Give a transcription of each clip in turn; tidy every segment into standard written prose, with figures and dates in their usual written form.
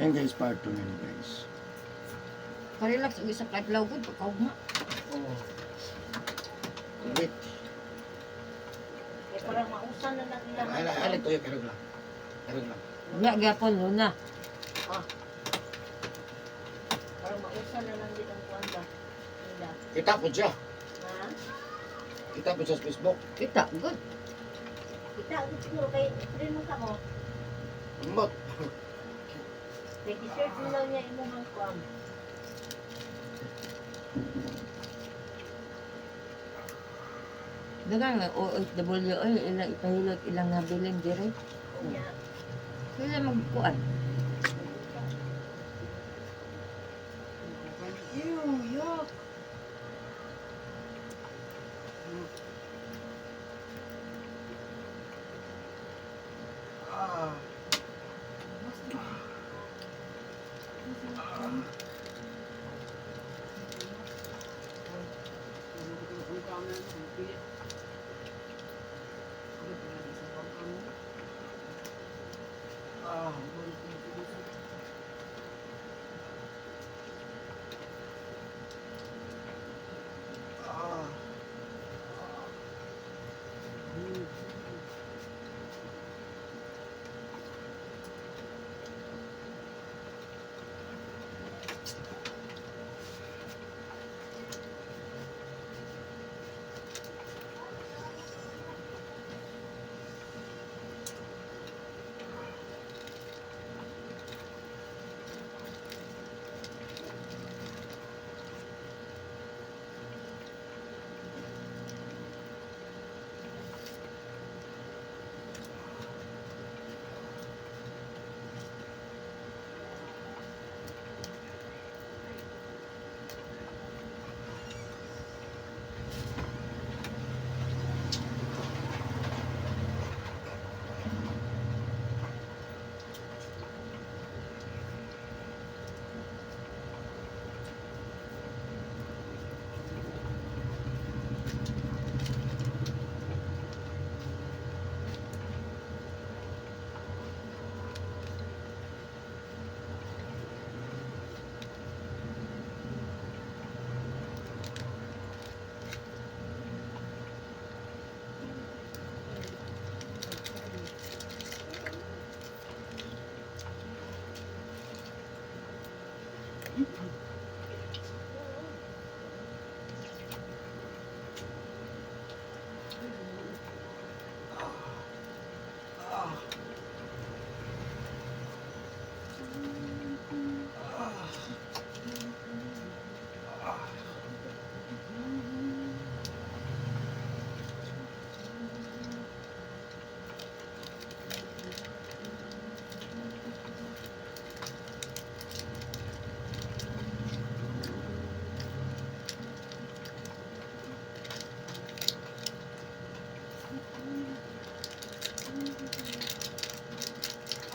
Yan guys, part 2 na ni guys. Karelax og isa ka adlaw gud pagkaugma. Oh. Wait. Kaya parang mausan na lang nila. Ay, ay, tuyo, karog lang. Karog lang. Wala gyapon luna. Parang mausan na lang din ang kuwan ba? Nila. Kita po siya. Ha? Kita po siya sa Facebook. Kita gud. Kita ako siguro kay friend mo ka mo. Ambot. Kay t-shirt mo lang niya imong kuwan. Daghang nga OFW oy ilang ipahilot ilang nabilin dire. Niya. Sila magkuan. Ew, yuck. Ah. Ah.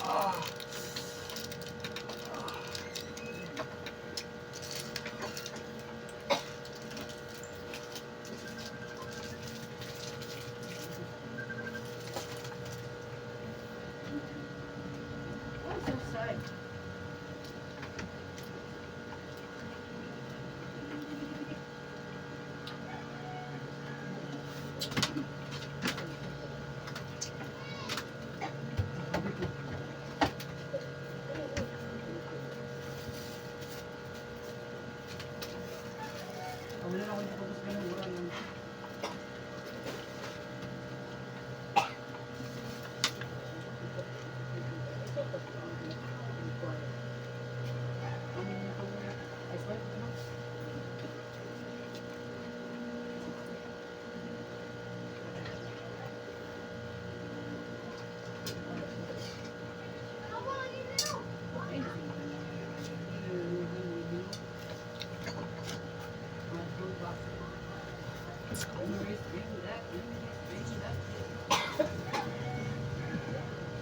Ah. Oh, so sorry.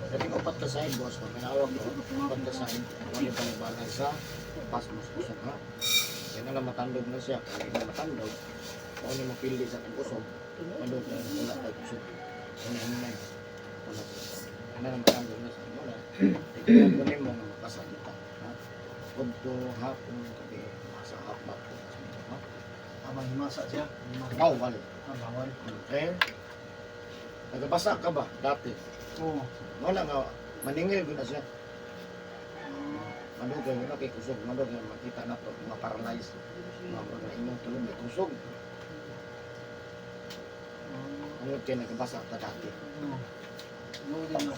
Dating upat ka side, boss. Pag minawag mo, upat ka side. Wala pa sa pasmos kusog ha. Kaya na lang matandog na siya. Kung hindi na matandog, kung ano mapili sa ating kusog, mandog na wala kay kusog. Ano ano na yun. Wala siya. Kaya na lang matandog na siya. Wala. Tignan ko nimo nga makasagita. Ha? Udto, hapon, gabi, masa hapon. Ha? Ah, manghimasa siya. Manghimasa. Bawal. Ah, bawal. Okay? Nagabasa ka ba dati? Oo. Wala nga, maningil ko na siya. Madugay mo na kay kusog, madugay makita na to, mga paralyzed. Mga mga na imong tulog, may kusog. Ano kay nagabasa ka dati? Oo. Oo, din na.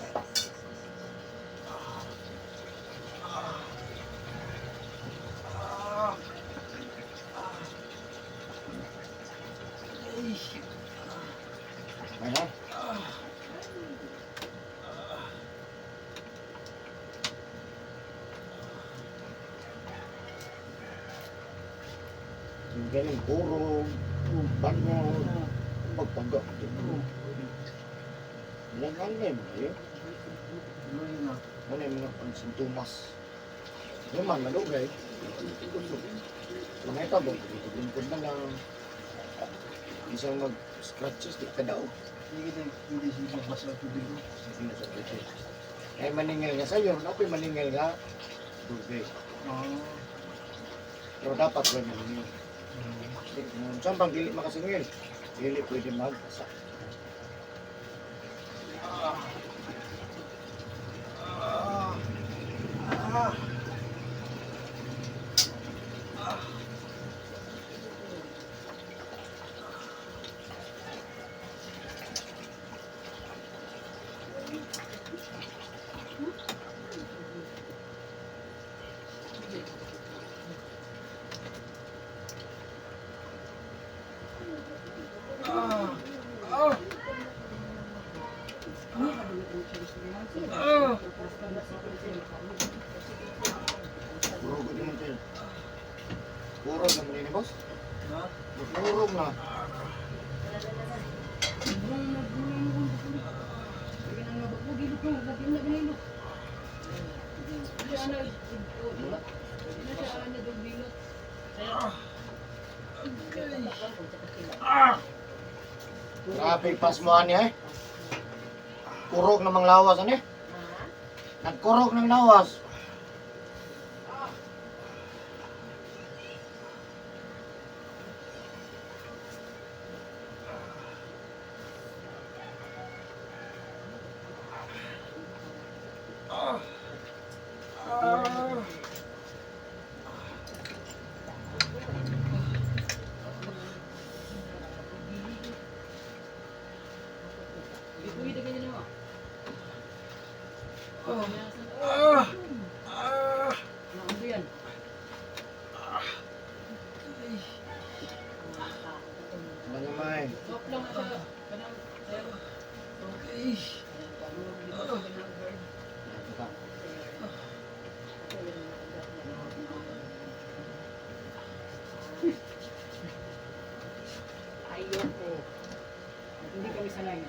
May ha? Yung ganun, kurog, bango, pagpaga. Oo. Ilang na yung mga yun. Oo, yun na. Ano yung mga pansintomas. Yung man, malugay. Mga ito, lingkod na lang. Isang mag-scratches, di ka daw. Hindi kita, hindi siya magbasa ang tubig ko. Sige na sa pwede. Ay maningil nga sa'yo, ako'y maningil nga. Dugay. Ah. Pero dapat wala maningil. Saan bang dili makasingil? Dili pwede magbasa. Puro ko din tayo. Puro na muli ni boss. Ha? Puro na. Grabe pas mo ani eh. Kurog namang lawas ani. Nagkurog ng lawas. Mga may. Ito. Ayoko. Hindi kami sanay.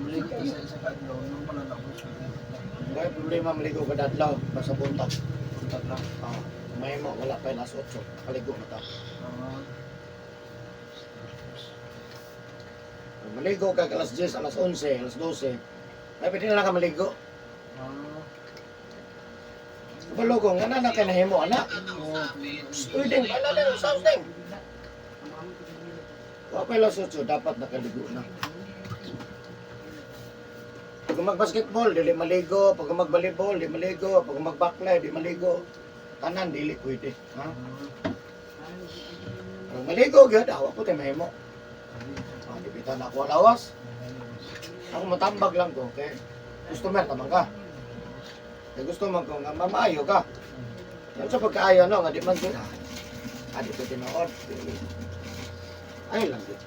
Maligo ta sa isa ka adlaw, nung pala na ako. Wala problema maligo ka dadlaw basta buntag. Buntag lang. Ah, may mo wala pa alas 8, nakaligo na ta. Ah. Kung maligo ka alas 10, alas 11, alas 12. Ay pwede na lang ka maligo. Ah. Kabalo ko nga na kay nahimo ana. Oo. Uy ding, ala na sa ding. Wa pa alas 8 dapat nakaligo na. Pag mag-basketball, dili maligo. Pag mag-volleyball, di maligo. Pag mag-backline, di maligo. Tanan, dili pwede. Ha? Pag maligo, gyud, awa ko tayo mahimo. Ah, di bitaw na ako lawas. Ako matambag lang ko, okay? Customer tamang ka. Kay gusto man ko nga mamaayo ka. Pero sa pagkaayo no, nga di man ko. Ah, di ko tinuod. Dili. Ay lang gid.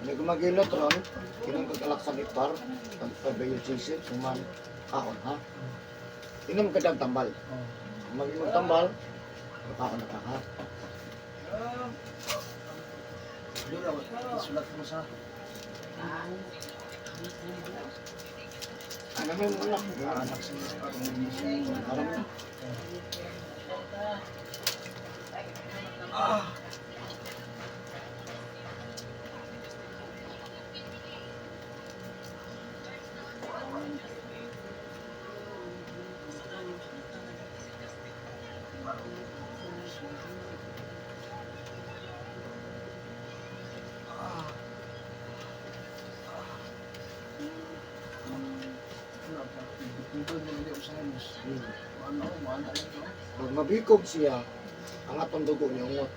Hindi ko magilot ron. Kinong kag sa ipar, pag pagbayot kuman kaon ha. Inom ka dag tambal. Oh. Mag-inom tambal, kaon na ka ha. Doon ako, isulat mo sa Ano may mga anak? anak sa mga Ano mo? Pag mabikog siya, ang atong dugo niya ungot.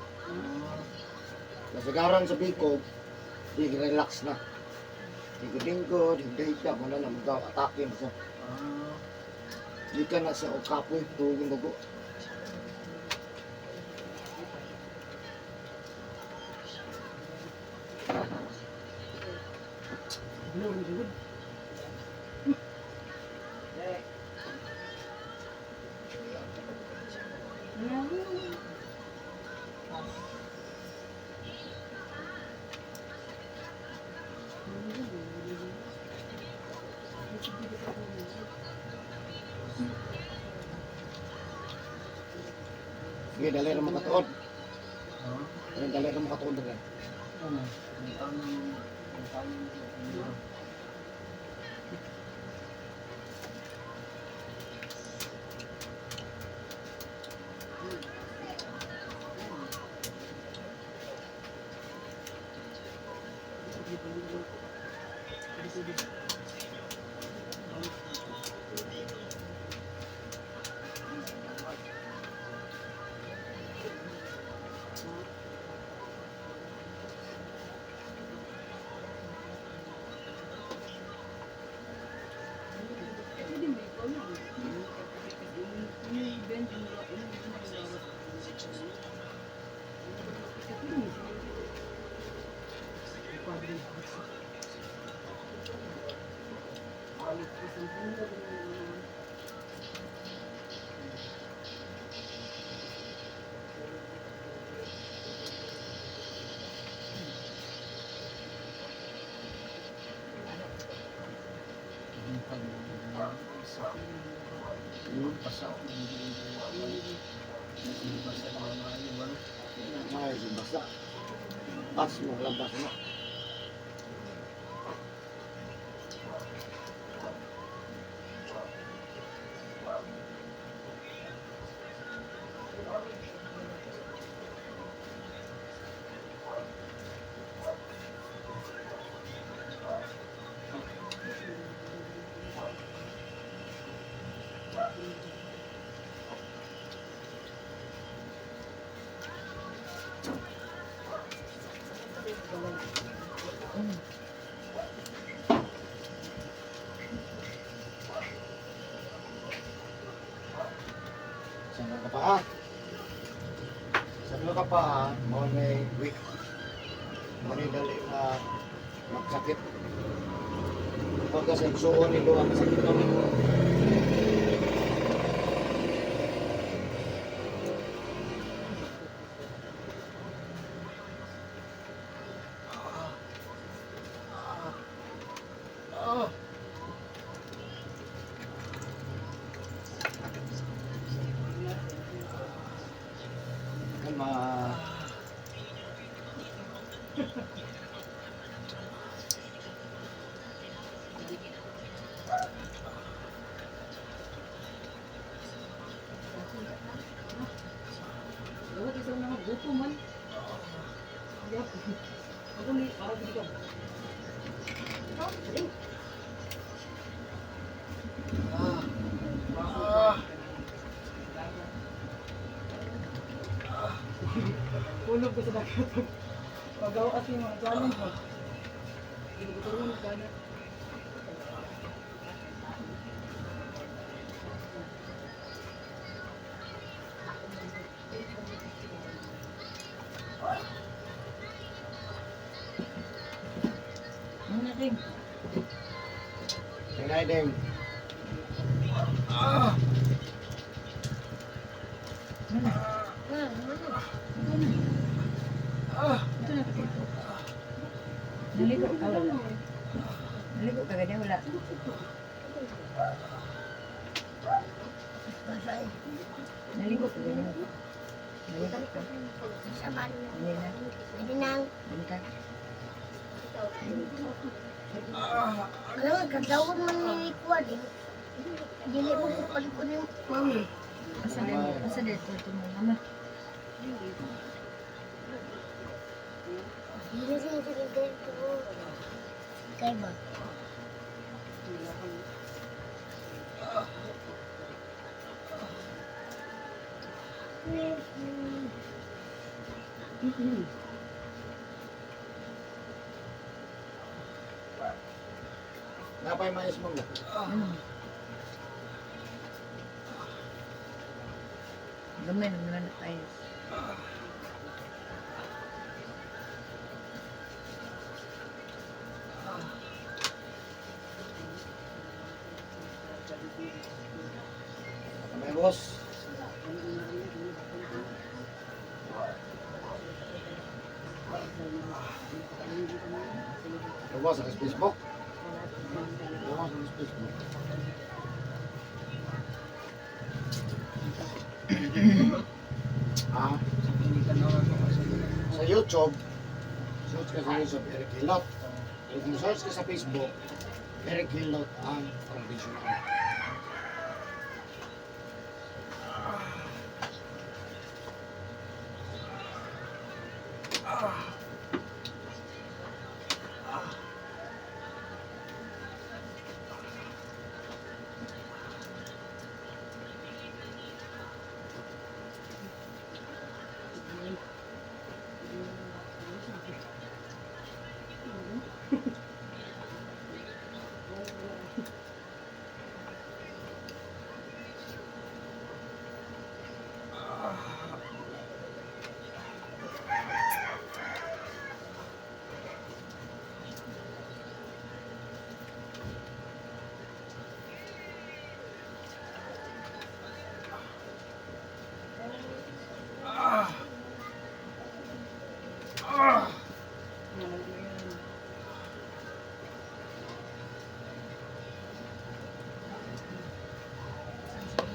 Nasagaran sa bikog, di relax na. Dinggo-dinggo, di siya, muna na magaw, atake na siya. Di ka na siya o kapoy, tugong dugo. Sige, dali na makatuod. Dali na makatuod na. Ay, basta. Pas mo, labas mo. Sa mga kapaa. Sa mga kapaa, mo na weak. Mo na dali na magsakit. Pagka sa igsuon ni Luha, masakit kami. Kalma. Dapat isa na gusto man. Yap. Ako ni para gid ka. Tulog ko sa dagat. Magawa kasi yung mga challenge mo. Hindi ko tulog gana. Ding. Tinay ding. Ito na ito. Naligo ka wala. Naligo ka ganyan wala. Naligo ka ganyan. Naligo ka. Hindi na. Hindi na. Hindi ka. Alam mo, kadlawon man ni Kuya din. Dili mo ko palikod ni mami. Asa din? Asa dito? Ito mo mama. Dili siya sa ganito. Kay ba? Napay mais mo. Gamay naman na tayo. May boss. Ano ba sa Facebook? Ano ba sa Facebook? Ah, Sa pinitan na ako sa sa YouTube, search ka sa YouTube, Eric Hilot. Pero kung search ka sa Facebook, Eric Hilot ang traditional.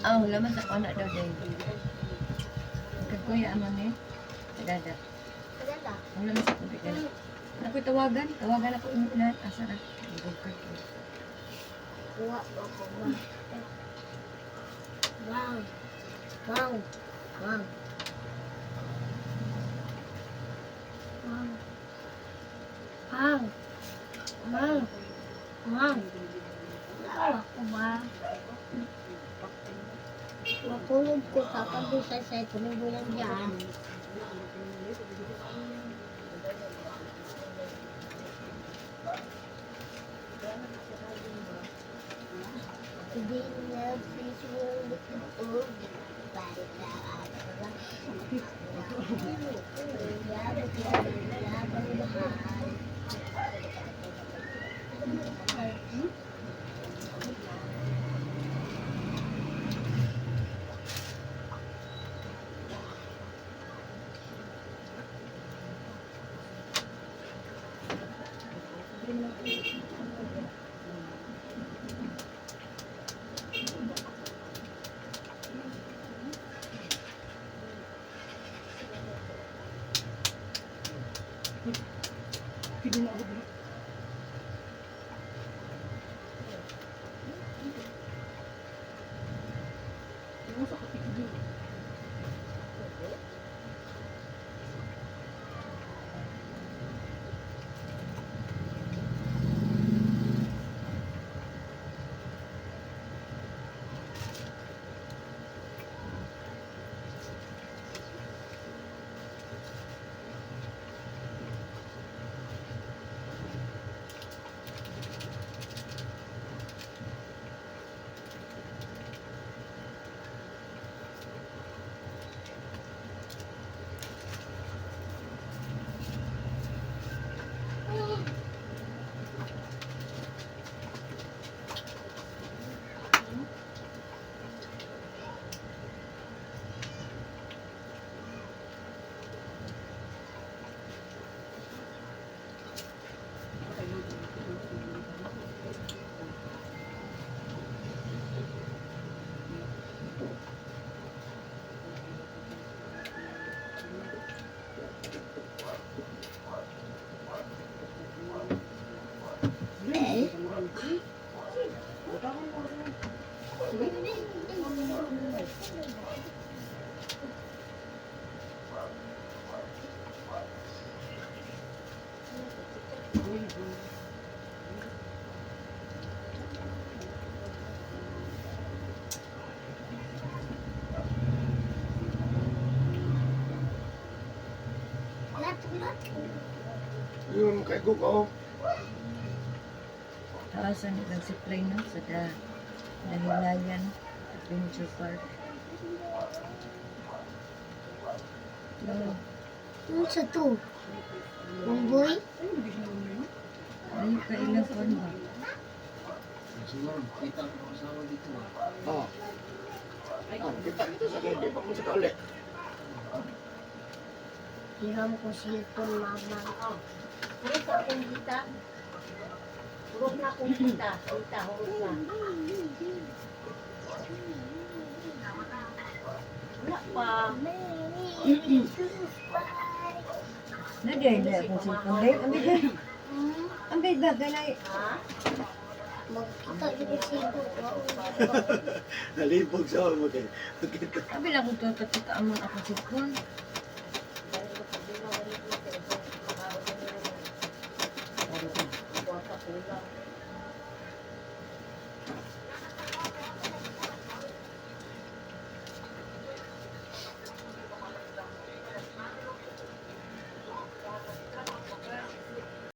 Ah, wala man sa anak daw din. Kagkuya ama ni. Dada. Kadala. Wala man sa tubig na. Ako tawagan, tawagan ako inuulan. Asa ra? Bugkad ko. Kuha ako ba? Wow. Wow. Wow. Wow. Wow. Wow. Wow. Wow ako ba? Matulog ko tatabi sa sa bulan diyan. Hindi na Pwede na ako. Ano sa kapit? Ulat, ulat. Yun, kay ko. Taasan nilang zipline no? Sa Dahilayan Adventure Park. Oh, Ano sa to? Bumboy? ay, kailang kuwan ba? Siguro, kita ko ang asawa dito ah. Oh. Ah, kita kita sa kay di pa mo sa kauli. Hiram ko cellphone, mama. Hurot na akong kita. Hurot na akong kita. Kita, hurot na. Wala pa. Naday na akong cellphone. Day, ambil day. Ambil ba? Ganay. Ha? Magkita yun yung cellphone ko. Nalibog sa mo kay. Ambil akong tutakita ang mga akong cellphone. Kwarta kulang.